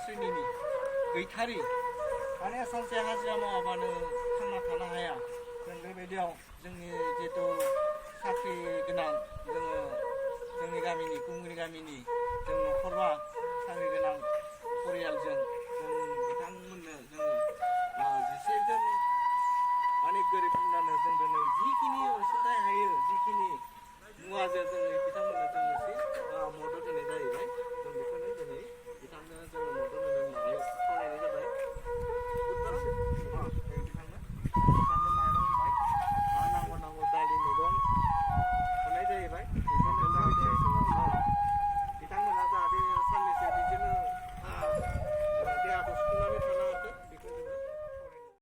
श्रेणिनि गैथारि माने सानसे हाजिरा मावाबानो थांना थानो हाया जों बेबायदियाव जोंनि जिहेथु साख्रि गोनां जोङो जोंनि गामिनि कुमुरि गामिनि जों न'खरबा साख्रि गोनां परियालजों जों बिथांमोननो जोङो 11 जन माने गोरिब गुन्द्रानो जों दिनै जिखिनि अनसुंथाइ हायो जिखिनि मुवाजों